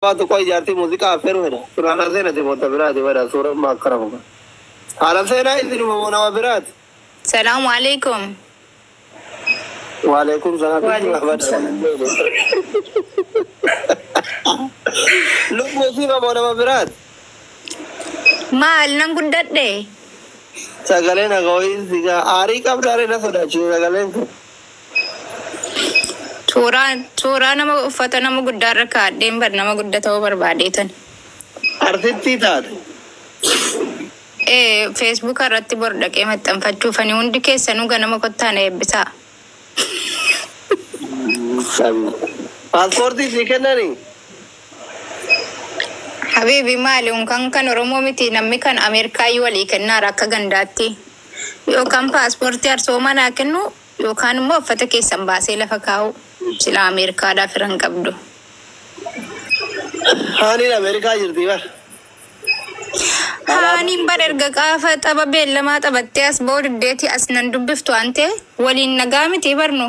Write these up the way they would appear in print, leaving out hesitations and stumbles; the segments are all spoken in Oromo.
Baatu qoy jaartii muuziqaa affeeru fedha. Kun haadha seenati moota biraati bada suuraan maa akkana muka. Haadha seenaa isinuma moo nama biraati? Salaamu alaikum. Waalaikum salaam. Waalaikum salaam. Lubbuu siima moo nama biraati? Maal nan guddadhe? Sagaleen hagooyin sigaa aarii qabdaaree na sodaachise sagaleen kun. Suuraa nama uffata nama guddaarra kaa'adheen bar nama guddaa ta'uu barbaadeetan. Artittii taate. Ee, Feesbuuka irratti bor dhaqee maxxanfachuufani hundi keessanuu ganama kottaa na eebbisaa. Paaspoortii sii kennanii? Habiibi, maali unkan kan Oromoo miti, namni kan Ameerikaayyuu walii kennaara akka gandaatti. Yookaan paaspoortii arsoomaa naa kennu yookaan immoo uffata keessan baasee lafa kaa'u. Sila Ameerikaadhaaf firan qabdu. Haaniin Ameerikaa jirti bar. Haaniin bar erga qaafa tapha beellamaa taphattee as booddeeti as nan dubbiftu waan ta'e waliin nagaa miti barnu.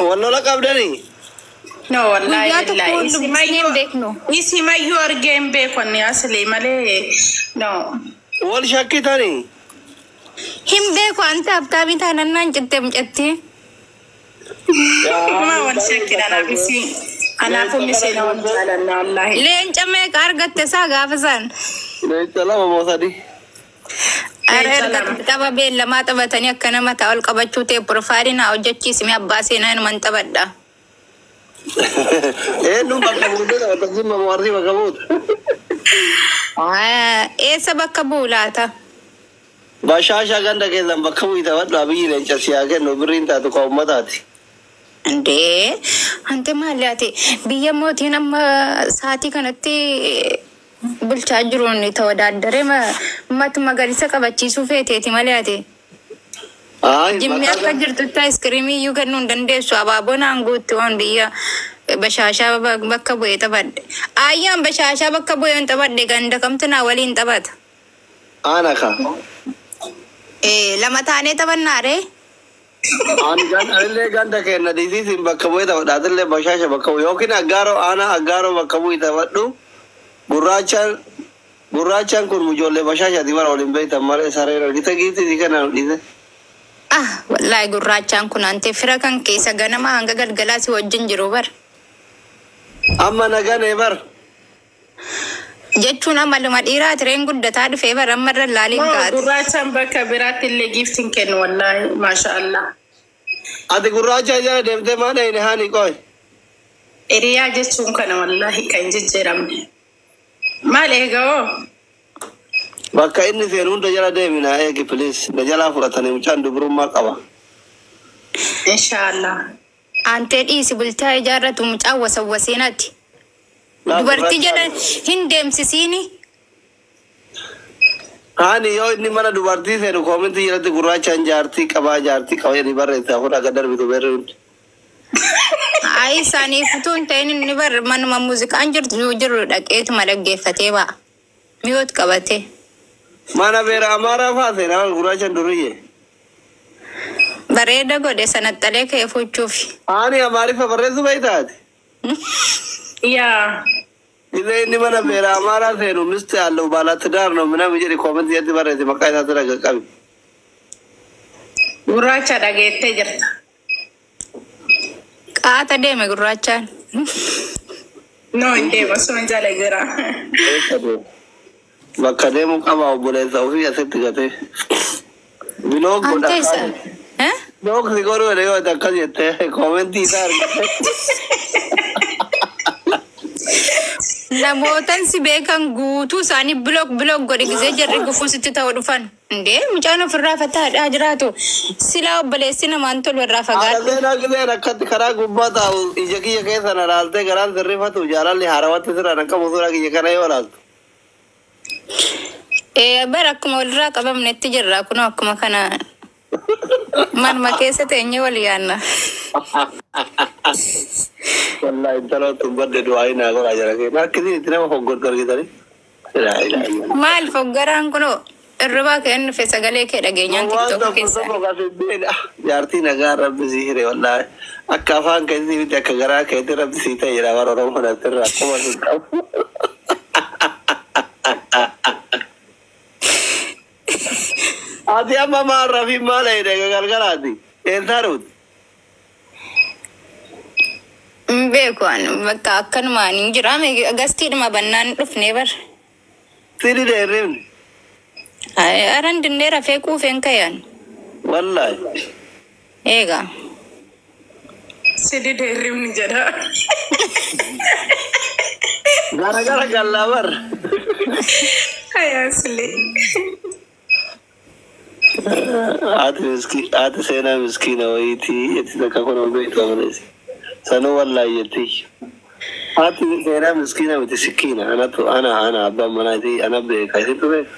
Wal lola qabdanii? No, wallahi Guyyaa tokko billahi. wal dubbisnee hin beeknu. Isimayyuu argee hin beeku ani asli malee, no. Wal shakkitanii? Hin beeku, ante abtaabii taanannaan cittee mucattii. Ma wal shakkina, anaaf isi anaaf ummi seenaa wal jaalanna wallahi. Leenca meeqa argatte isaa gaafa isaan? Leenca lama moo sadi? Ara Leenca erga lama. Tapha beellamaa taphatanii akka nama ta'a ol qabachuu ta'e profile naa hojjechiisime, abbaa seenaa inuman taphadha. Eenyuun bakka buutee taphata? Jimma moo Arsii bakka buuta? Eessa bakka bu'u laata? Bashaashaa ganda keessan bakka bu'i taphadhu. Abiyyi leenca si haa kennu, birriin taatu kan uummataati. Indee, ante maali ati biyya mootiin amma sa'aatii kanatti bulchaa jiruun tawadaadaree matu magariisa qabachiisuu feeteeti malee ati. Jimmi akka jirtutti ice-creamii iyyuu kennuu hin dandeessu. Abaaboo naan guutti waan biyya bashaashaa bakka bu'ee taphadhe. Ayyaan bashaashaa bakka bu'ee hin taphadhe, ganda kamtu naa waliin taphata? Ana ka. Lama taanee taphannaaree? Ani anillee ganda kenna dhiisiisin bakka bu'ee taphadha. Atillee bashaasha bakka bu'e yookiin aggaaroo aanaa aggaaroo bakka bu'ee taphadhu. Gurraachaan kun ijoollee bashaashaati bara waliin beektan malee sareen argite giiftii kana dhiise. Ah, wallaahi gurraachaan kun ante fira kan keessa ganama hanga galgalaa si wajjin jiru bar. Amma naganee bar. Jechuun amaluma dhiiraa tireen guddataa dhufee bar amma irra laaliin No, kaate. Gurraachaan bakka biraatti illee giiftiin kennu wallahi, maasha Allah. Ati gurraacha jala deemtee maa dhayine haani qoy? Hiriyaa jechuun kana wallahi kan hin jijjiiramne. Maal eegawoo? Bakka inni seenu hunda jala deemina eegi, please. Na jalaa fudhatanii, mucaan dubrummaa qaba. Inshallah. Antee dhiisi, bultaa ijaarratu mucaan wasawwaseenati. Dubartii jala hin deemsisiini. Haani, yoo inni mana dubartii seenu commentii jalatti gurraachaan jaartii qabaa, jaartii qaba jedhanii barreessaa kun akka darbitu beerri hundi. Ayi, isaaniif utuu hin ta'in inni bar manuma muuziqaan jirtu jiru dhaqeetuma dhaggeeffatee ba'a. Mi'oot qabatee. Mana beera amaaraa faa seenaa gurraachaan duriyye. Bareeda godhe sanaxxalee ka'ee fuuchuufi. Haani, amaariffa barreessuu beektaati? Yaa. Illee inni mana beera amaaraa seenu ሚስት ያለው ባለትዳር ነው ምናምን jedhi commentii jalatti barreessi, maqaa isaatti raga qabi. Gurraacha dhageettee jirta. Qaata deeme gurraachaan. No, hin deemu, osuma jala jira. Eessa deemu? Bakka deemu qaba, obboleessa ofii asitti gatee. Block godha. Ante isa. Eh? Block si godhu jedhe yoo ati akkas jettee commentii isaa argatte. Namootan si beekan guutuu isaanii block block godhe gisee jarri gufuu sitti ta'uu dhufan. Indee, mucaan ofirraa fataadhaa jiraatu. Silaa obboleessi namaan tolu irraa Haadha fagaadhu. seenaa, giseen akkatti karaa gubbaa taa'u ija kiyya keessa na laaltee garaan sirrifatu, jaalalli haarawatti sirraan akka suuraa kiyya kana yoo laaltu. Ee, bara akkuma walirraa qabamnetti jirra, kunoo akkuma kana manuma keessa teenyee wal yaanna. Wallaahi intala tun badde, du'aa naa godhaa jira kee. Harkisiin itti nama foggortu argitanii. Laa ilaaha illallah. Maal foggaraan kunoo? Irribaa kee inni dhufe sagalee kee dhageenyaan Waan TikTok tokko keessa. Tokko kan hin jaartii nagaa rabbi sii hire wallaahi. Akka afaan keetii miti akka garaa keetii rabbi sii ta'e jedha bara Oromoo asirraa akkuma sun qabu. Ati amma maal rafiin maal jedhe galgalaati? Eessaa dhufte? Hin beeku ani bakka akkanumaan hin jira. Gastiidhuma bannaan dhufnee bar. Si dide hirribni? Aran dinnee rafee quufeen ka'an. Wallaahi. Eegaa. Si dide hirribni jedha. Gara gara gallaa bar. Hayaa silee. Haati miskii haati seenaa miskiina wayiitii jetti takka kun beektu malees. Sanuu wallaahi jetti. Haati seenaa miskiina miti sikkiina. Anatu ana ana abbaan manaatii ana beeka isitu beeka.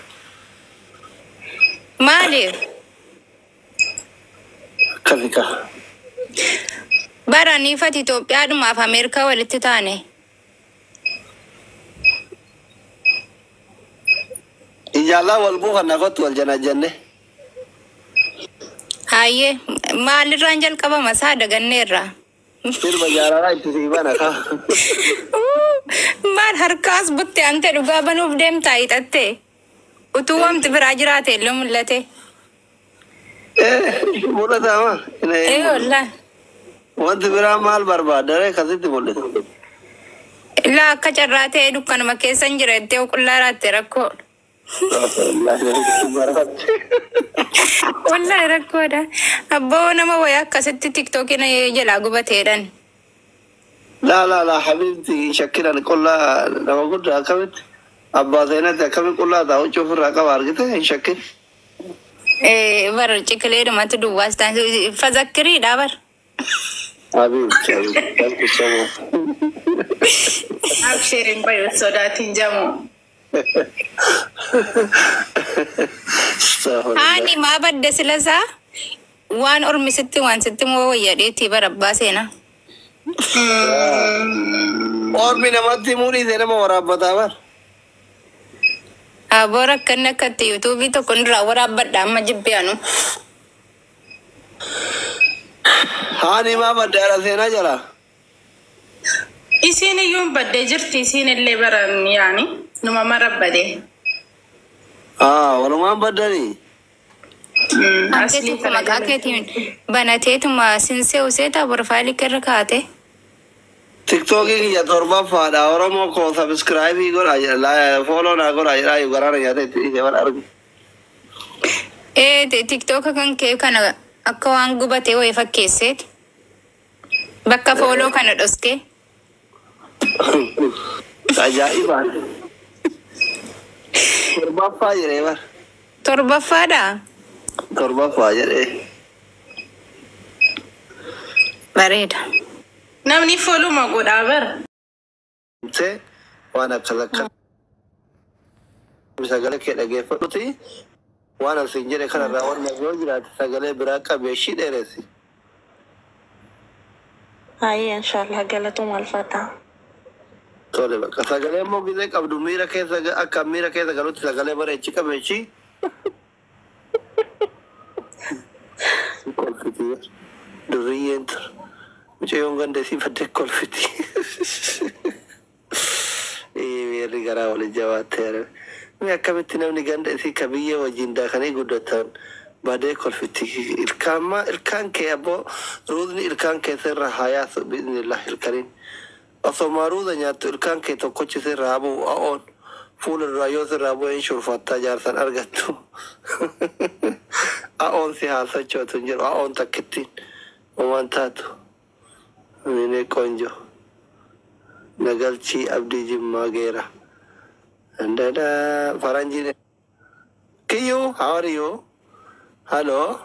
Maaliif? Akkasi ka. Bara niifati Itoophiyaadhumaaf Ameerikaa walitti taane. Ijaallaa wal buufanna kottu wal jana jenne. Hayyee maalirraan jalqabama isaa daganneerra. Sirba jaalalaa itti sii bana ka. Maal harkaas butte ante dhugaa banuuf deemtaa hiixatte. Utuu wanti biraa jiraate illee mul'ate. Mul'ata ma? Ee wallaahi. Wanti biraa maal barbaadda ree akkasitti mul'ata? Illaa akka carraa ta'ee dukkanuma keessa hin jira jettee qullaa raatte rakkoo. Wallaahi rakkoodha. Abboo nama wayaa akkasitti tiktookiin jalaa gubateedhan. لا لا لا حبيبتي shakkiran qullaa nama guddaa akkamitti abbaa seenatti akkamitti qullaa taa'u ofirraa qaba argite hin shakkin. Bar cikileedhumatti duwwaas ta'an fazakkiriidha bar. حبيبتي حبيبتي, thank you so much. Absheerin bayo sodaatiin jamu. Astaghfirullah. Haani maa badde silasaa waan ormisitti waan sitti moo wayyadheetii bar abbaa seenaa. Ormi namatti himuu dhiisee nama waraabbataa bar. Aboo rakkanni akkatti yuutuubii tokko irraa waraabbadha amma jibbee anu. Haani maa badde haadha seenaa jala? Isiin iyyuu baddee jirti isiin illee baran yaani numa mara badee. Ah, walumaan baddanii. Ante Aslii tokko kana maqaa jala. keetiin banateetuma sinsee useeta profaayilii irra kaate. Tiktookii kiyya torbaffaadha. Oromoo koo subscribe godhaa jedha. Follow naa godhaa jedha. Garaana nyaatee itti dhiisee wal argu. Ee tiktooka kan kee kana akka waan gubatee wayii fakkeesseeti. Bakka follow kana dhoskee. Ajaa'ibaa. Torbaffaa jedhee bar. Torbaffaadha. Torbaffaa jedhee. Bareeda. Namni followma godhaa bara. Waan akkas akka sagalee kee dhageeffadhuti waan asiin jedhe kanarraa waan yoo jiraate sagalee biraa qabee ishii dheeressi. Hayyee inshallah galatuma alfataa. Tole bakka sagalee immoo gisee qabdu miira keessa akka miira keessa galutti sagalee bareechi qabeechi. Kolfiti durriyyeen tura. Mucayyoon ganda isii baddee kolfiti. Miirri garaa waliin jabaattee. Mee akkamitti namni ganda isii ka biyyee wajjin daakanii guddatan badee kolfiti? Ilkaan maa ilkaan kee abboo ruuzni ilkaan kee sirra haa yaasu biiznillah ilkaaniin. Osoo ruuza nyaattu ilkaan kee tokkochi sirraa bu'u a'oon fuula duraa yoo sirraa bu'e hin shurfattaa jaarsan argattu. A'oon si haa sochootu hin jiru a'oon takkittiin uumaan taatu. Minee ቆንጆ nagalchii abdii jimmaa geera. Dada faranjiin. Kiyyuu, how are you? Hello.